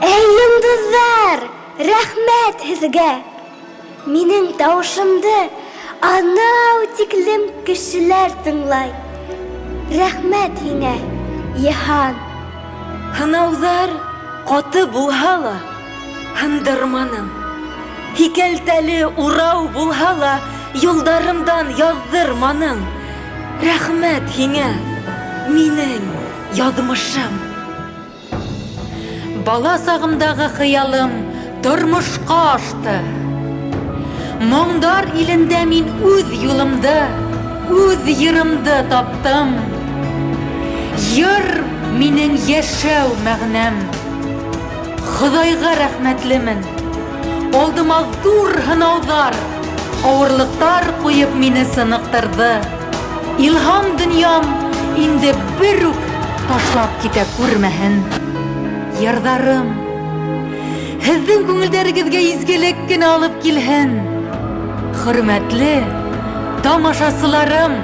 Әй, йолдызлар, рәхмәт һеҙгә! Минең тауышымды анау тиклем кешеләр тыңлай. Рәхмәт һиңә, Йыһан! Һынауҙар ҡаты булһа ла, һындырманың. Һикәлтәле урау булһа ла, юлдарымдан яҙҙырманың. Рәхмәт һиңә, минең яҙмышым! Бала сағымдағы хыялым тормошҡа ашты. Моңдар илендә мин үҙ юлымды, үҙ йырымды таптым. Йыр минең йәшәү мәғнәм. Хоҙайға рәхмәтлемен. Алдыма ҙур һынауҙар, авырлыҡтар ҡуйып мине сыныҡтырҙы. Илһам дөньям инде бер үк ташлап китә күрмәһен. Йырҙарым һеҙҙең күңелдәрегеҙгә изгелек кенә алып килһен. Хөрмәтле тамашасыларым!